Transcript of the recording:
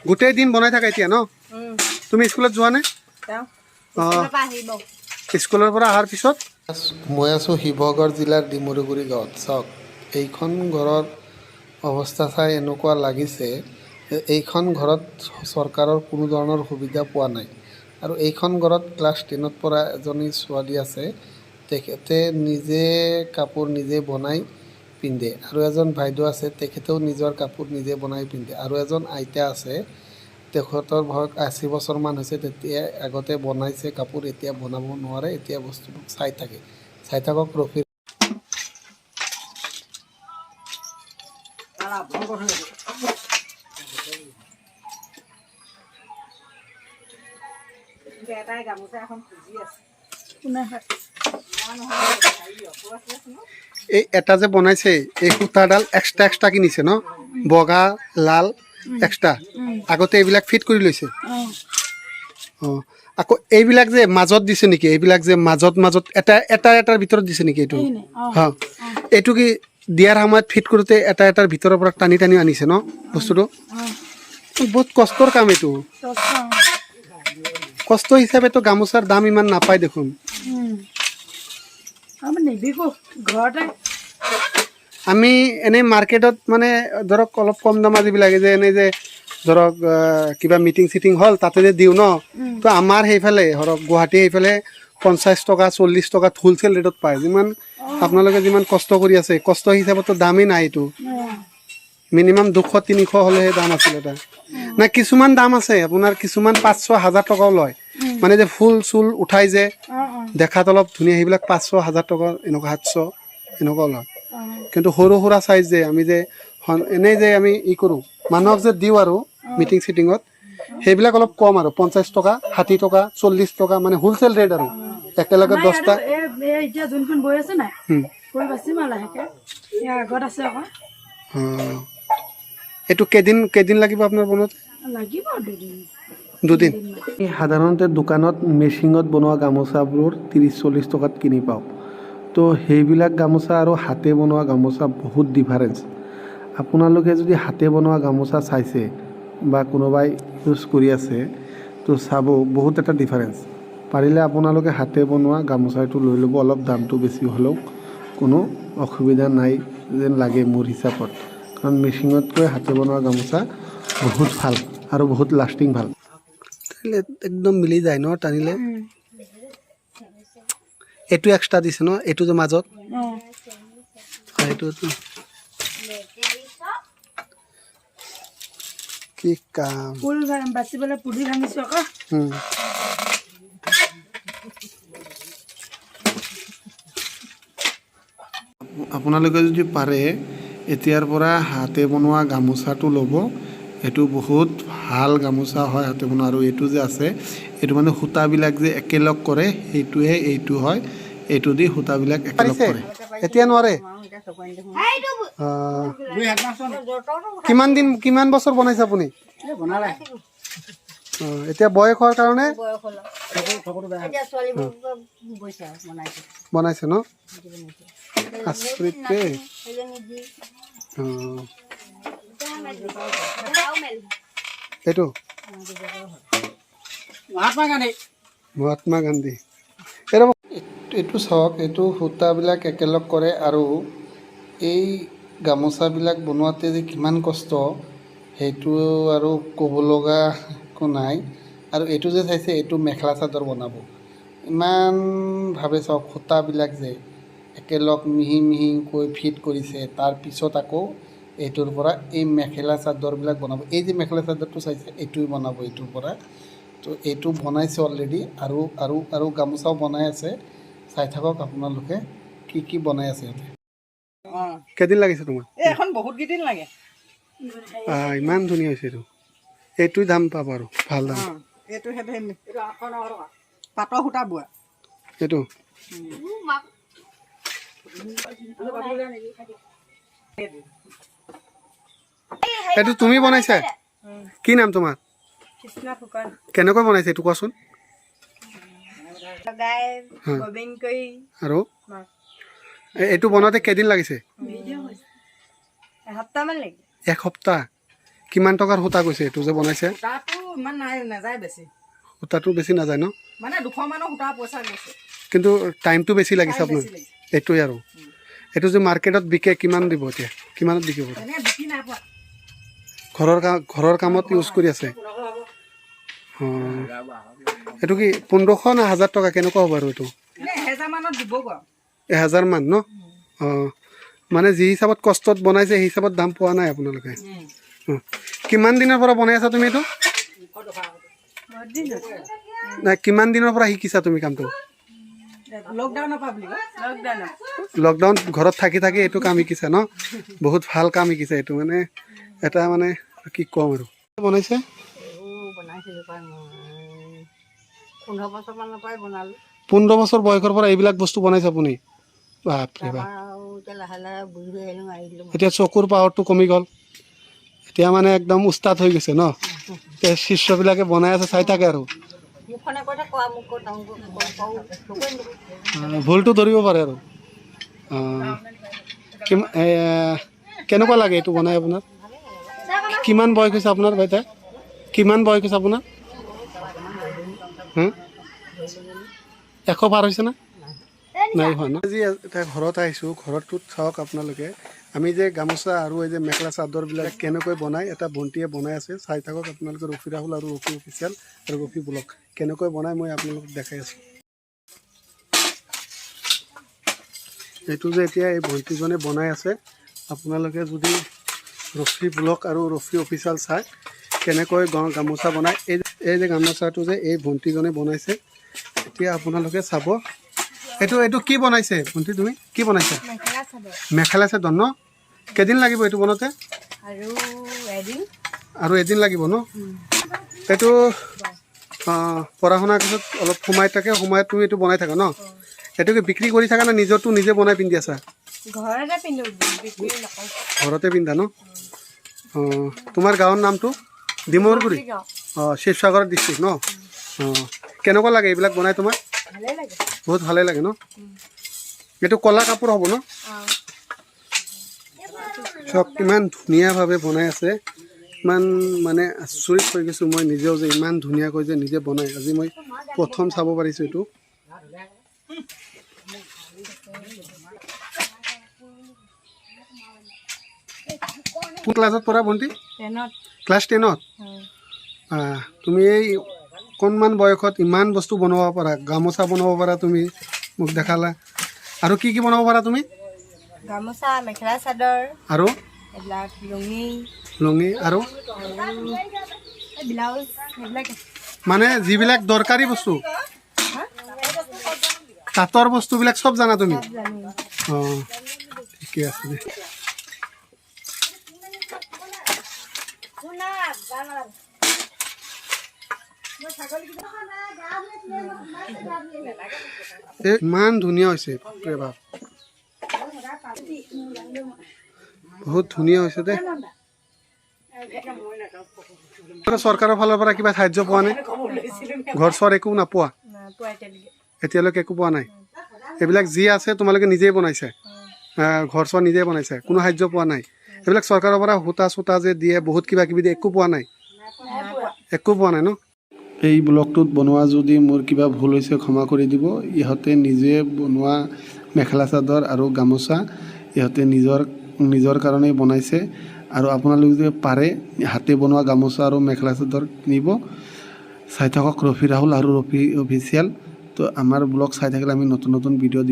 গোটেই দিন বনাই থাকা এতিয়া ন? তুমি স্কুলত যোৱা নে? অঁ, স্কুলৰ পৰা অহাৰ পিছত? মই আছোঁ শিৱসাগৰ জিলাৰ ডিমৰুগুৰি গাঁৱত। চাওক, এইখন ঘৰৰ অৱস্থা চাই এনেকুৱা লাগিছে যে এইখন ঘৰত চৰকাৰৰ কোনো ধৰণৰ সুবিধা পোৱা নাই। আৰু এইখন ঘৰত ক্লাছ 10ত পঢ়া এজনী ছোৱালী আছে, তেখেতে নিজে কাপোৰ নিজে বনাই পিন্ধে। আৰু এজন বাইদেউ আছে, তেখেতেও নিজৰ কাপোৰ নিজে বনাই পিন্ধে। আৰু এজন আইতা আছে, তেখেতৰ বয়স 80 বছৰমান হৈছে। তেতিয়া আগতে বনাইছে কাপোৰ, এতিয়া বনাব নোৱাৰে, এতিয়া বস্তুবোৰ চাই থাকে। চাই থাকক, ৰখি। এই এটা যে বনাইছে, এই সূতাডাল এক্সট্ৰা এক্সট্ৰা কিনিছে ন? বগা লাল এক্সট্ৰা। আগতে এইবিলাক ফিট কৰি লৈছে। অঁ, আকৌ এইবিলাক যে মাজত দিছে নেকি? এইবিলাক যে মাজত মাজত এটা এটা এটাৰ ভিতৰত দিছে নেকি এইটো? হা, এইটো কি দিয়াৰ সময়ত ফিট কৰোঁতে এটা এটাৰ ভিতৰৰ পৰা টানি টানি আনিছে ন বস্তুটো? বহুত কষ্টৰ কাম এইটো। কষ্ট হিচাপেতো গামোচাৰ দাম ইমান নাপায় দেখোন। আমি নিবিকো ঘৰতে। আমি এনেই মাৰ্কেটত মানে ধৰক অলপ কম দামৰ যিবিলাক যে এনেই যে ধৰক কিবা মিটিং চিটিং হ'ল, তাতে যে দিওঁ ন, তো আমাৰ সেইফালে ধৰক গুৱাহাটী সেইফালে 50 টকা, 40 টকাত হোলচেল ৰেটত পায়। যিমান আপোনালোকে যিমান কষ্ট কৰি আছে, কষ্ট হিচাপততো দামেই নাই এইটো। মিনিমাম 200 300 হ'লেহে দাম আছিল এটা। নাই, কিছুমান দাম আছে আপোনাৰ, কিছুমান 500 1000 টকাও লয়। মানে যে ফুল চুল উঠাই যে দেখাত অলপ ধুনীয়া, সেইবিলাক 500 1000 টকা, এনেকুৱা 700 এনেকুৱাও লয়। কিন্তু সৰু সুৰা চাইজ যে আমি যে এনেই যে আমি ই কৰোঁ, মানুহক যে দিওঁ আৰু মিটিং চিটিঙত, সেইবিলাক অলপ কম আৰু 50 টকা, 60 টকা, 40 টকা, মানে হোলচেল ৰেট আৰু একেলগে 10টা। এই এতিয়া যোনখন বৈ আছে নাই, বৈ বাচিম আৰু লাহেকে। ইয়াৰ আগত আছে আকৌ। অঁ, এইটো কেইদিন কেইদিন লাগিব আপোনাৰ বনাওঁতে? লাগিব দুদিন। দুদিন। সাধাৰণতে দোকানত মেচিনত বনোৱা গামোচাবোৰ 30 40 টকাত কিনি পাওঁ। তো সেইবিলাক গামোচা আৰু হাতে বনোৱা গামোচা বহুত ডিফাৰেঞ্চ। আপোনালোকে যদি হাতে বনোৱা গামোচা চাইছে বা কোনোবাই ইউজ কৰি আছে, তো চাব বহুত এটা ডিফাৰেঞ্চ। পাৰিলে আপোনালোকে হাতে বনোৱা গামোচাটো লৈ ল'ব, অলপ দামটো বেছি হ'লেও কোনো অসুবিধা নাই যেন লাগে মোৰ হিচাপত, কাৰণ মেচিনতকৈ হাতে বনোৱা গামোচা বহুত ভাল আৰু বহুত লাষ্টিং ভাল। টানিলে একদম মিলি যায় ন টানিলে? এইটো এক্সট্ৰা দিছে ন, এইটো যে মাজত? এইটো কি কাম! ফুল বাচিবলৈ পুলি ভাঙিছোঁ আকৌ। আপোনালোকে যদি পাৰে এতিয়াৰ পৰা হাতে বনোৱা গামোচাটো ল'ব। এইটো বহুত ভাল গামোচা হয় হাতে বনোৱা। আৰু এইটো যে আছে, এইটো মানে সূতাবিলাক যে একেলগ কৰে, সেইটোহে এইটো হয়। এইটো দি সূতাবিলাক একেলগ পাৰিছে কৰে। এতিয়া নোৱাৰে। কিমান দিন, কিমান বছৰ বনাইছে আপুনি? অঁ, এতিয়া বয়স হোৱাৰ কাৰণে বনাইছে ন? আচৰিত দেই। অঁ, এইটো মহাত্মা গান্ধী। এইটো এইটো চাওক, এইটো সূতাবিলাক একেলগ কৰে। আৰু এই গামোচাবিলাক বনোৱাতে যে কিমান কষ্ট, সেইটো আৰু ক'ব লগা একো নাই। আৰু এইটো যে চাইছে, এইটো মেখেলা চাদৰ বনাব। ইমানভাৱে চাওক, সূতাবিলাক যে একেলগ মিহি মিহিকৈ ফিট কৰিছে। তাৰপিছত আকৌ এইটোৰ পৰা এই মেখেলা চাদৰবিলাক বনাব। এই যে মেখেলা চাদৰটো চাইছে, এইটোৱে বনাব এইটোৰ পৰা। তো এইটো বনাইছে অলৰেডি আৰু আৰু আৰু গামোচাও বনাই আছে। চাই থাকক আপোনালোকে কি কি বনাই আছে ইয়াতে। কেইদিন লাগিছে তোমাৰ? এই এখন বহুত কেইদিন লাগে। ইমান ধুনীয়া হৈছে এইটো। এইটোৱে দাম পাব আৰু ভাল দাম। এইটো সেইটো পাটৰ সূতা বোৱা। এইটো এইটো তুমি বনাইছা? কি নাম তোমাৰ? কৃষ্ণা ফুকন। কেনেকৈ বনাইছে এইটো কোৱাচোন। লগাই ববিং কৰি। আৰু এইটো বনাওঁতে কেইদিন লাগিছে? এসপ্তাহমান লাগিছে। এসপ্তাহ? কিমান টকাৰ সূতা গৈছে এইটো যে বনাইছে? সূতাটো ইমান নাই, নাযায় বেছি। সূতাটো বেছি নাযায় ন? মানে 200 মানৰ সূতা পইচা গৈছে। কিন্তু টাইমটো বেছি লাগিছে টাইম আপোনাৰ। বেছি লাগিছে। এইটোৱে আৰু এইটো যে মাৰ্কেটত বিকে কিমান দিব এতিয়া, কিমানত বিকিব? এনে বিকি নাই পোৱা। ঘৰৰ কামত ইউজ কৰি আছে। অঁ, এইটো কি 1500 নে 1000 টকা কেনেকুৱা হ'ব আৰু এইটো? এনে 1000 মানত দিবগৈ আৰু। 1000 মান ন? অঁ, মানে যি হিচাপত কষ্টত বনাইছে সেই হিচাপত দাম পোৱা নাই আপোনালোকে। অঁ, কিমান দিনৰ পৰা বনাই আছা তুমি এইটো? বহুত দিন হৈছে। নাই, কিমান দিনৰ পৰা শিকিছা তুমি কামটো? লকডাউনৰ পৰা বুলি কয়। লকডাউনত। লকডাউন ঘৰত থাকি থাকি এইটো কাম শিকিছা ন? বহুত ভাল কাম শিকিছা এইটো, মানে এটা মানে কি ক'ম আৰু বনাইছে। এইবোৰ বনাইছিলোঁ পাই মই 15 বছৰমানৰ পৰাই বনালোঁ। 15 বছৰ বয়সৰ পৰা এইবিলাক বস্তু বনাইছে আপুনি? বাপৰে বাপ! তাৰপৰা আৰু এতিয়া লাহে লাহে বুঢ়ী হৈ আহিলোঁ, আহিলোঁ। এতিয়া চকুৰ পাৱাৰটো কমি গ'ল, এতিয়া মানে একদম উস্তাদ হৈ গৈছে ন? এতিয়া শিষ্যবিলাকে বনাই আছে, চাই থাকে আৰু। মুখখনে কৈ থাকোঁ আৰু মোক কওঁ কওঁ চকুৱে নকওঁ। ভুলটো ধৰিব পাৰে আৰু। কেনেকুৱা লাগে এইটো বনাই আপোনাৰ? কিমান বয়স হৈছে আপোনাৰ বাইদেউ? কিমান বয়স হৈছে আপোনাৰ? হুম? 100 পাৰ হৈছে না নাই হোৱা ন? আজি এতিয়া ঘৰত আহিছোঁ, ঘৰটোত চাওক আপোনালোকে, আমি যে গামোচা আৰু এই যে মেখেলা চাদৰবিলাক কেনেকৈ বনায়, এটা ভণ্টিয়ে বনাই আছে, চাই থাকক আপোনালোকে। ৰফি ৰাহুল আৰু ৰফি অফিচিয়েল আৰু ৰফি ব্লগ কেনেকৈ বনায় মই আপোনালোকক দেখাই আছোঁ। এইটো যে এতিয়া এই ভণ্টিজনে বনাই আছে, আপোনালোকে যদি ৰফি ব্লগ আৰু ৰফি অফিচিয়েল চায় কেনেকৈ গামোচা বনায়, এই যে গামোচাটো যে এই ভণ্টিজনে বনাইছে, এতিয়া আপোনালোকে চাব। এইটো কি বনাইছে ভণ্টি? তুমি কি বনাইছা? মেখেলা চাদৰ। মেখেলা চাদৰ ন? কেইদিন লাগিব এইটো বনাওঁতে? আৰু এদিন। আৰু এদিন লাগিব ন এইটো? পঢ়া শুনাৰ পিছত অলপ সোমাই থাকে, সোমাই তুমি এইটো বনাই থাকা ন? এইটো কি বিক্ৰী কৰি থাকা নে নিজৰটো নিজে বনাই পিন্ধি আছা? ঘৰতে পিন্ধো, বিক্ৰী নকৰোঁ। ঘৰতে পিন্ধা ন? অঁ, তোমাৰ গাঁৱৰ নামটো? ডিমৰুগুৰি। গাঁও। অঁ, শিৱসাগৰ ডিষ্ট্ৰিক্ট ন? অঁ, কেনেকুৱা লাগে এইবিলাক বনাই তোমাৰ? ভালেই লাগে। বহুত ভালেই লাগে ন? এইটো ক'লা কাপোৰ হ'ব ন? অঁ। চব ইমান ধুনীয়াভাৱে বনাই আছে, ইমান মানে আচৰিত হৈ গৈছোঁ মই নিজেও যে ইমান ধুনীয়াকৈ যে নিজে বনাই, আজি মই প্ৰথম চাব পাৰিছোঁ এইটো। কোন ক্লাছত পঢ়া ভণ্টি? টেনত। ক্লাছ টেনত? তুমি এই অকণমান বয়সত ইমান বস্তু বনাব পাৰা, গামোচা বনাব পাৰা, তুমি মোক দেখালা, আৰু কি কি বনাব পাৰা তুমি? গামোচা, মেখেলা চাদৰ। আৰু? এইবিলাক লুঙি। লুঙি আৰু? ব্লাউজ সেইবিলাক। মানে যিবিলাক দৰকাৰী বস্তু, তাঁতৰ বস্তুবিলাক চব জানা তুমি? জানো। অঁ, ঠিকে আছে দে। এই ইমান ধুনীয়া হৈছে, বাপৰে বাপ, বহুত ধুনীয়া হৈছে দেই। চৰকাৰৰ ফালৰ পৰা কিবা সাহায্য পোৱা নাই? ঘৰ চৰ একো নাপোৱা? নাপোৱা এতিয়ালৈকে। এতিয়ালৈকে একো পোৱা নাই। এইবিলাক যি আছে তোমালোকে নিজেই বনাইছে, ঘৰ চৰ নিজেই বনাইছে, কোনো সাহায্য পোৱা নাই? এইবিলাক চৰকাৰৰ পৰা সূতা চূতা যে দিয়ে, বহুত কিবা কিবি দিয়ে, একো পোৱা নাই? একো পোৱা নাই ন? এই ব্লগটোত বনোৱা যদি মোৰ কিবা ভুল হৈছে ক্ষমা কৰি দিব। ইহঁতে নিজে বনোৱা মেখেলা চাদৰ আৰু গামোচা ইহঁতে নিজৰ নিজৰ কাৰণেই বনাইছে, আৰু আপোনালোকে যদি পাৰে হাতে বনোৱা গামোচা আৰু মেখেলা চাদৰ কিনিব। চাই থাকক ৰফি ৰাহুল আৰু ৰফি অফিচিয়েল। তো আমাৰ ব্লগ চাই থাকিলে আমি নতুন নতুন ভিডিঅ' দিম।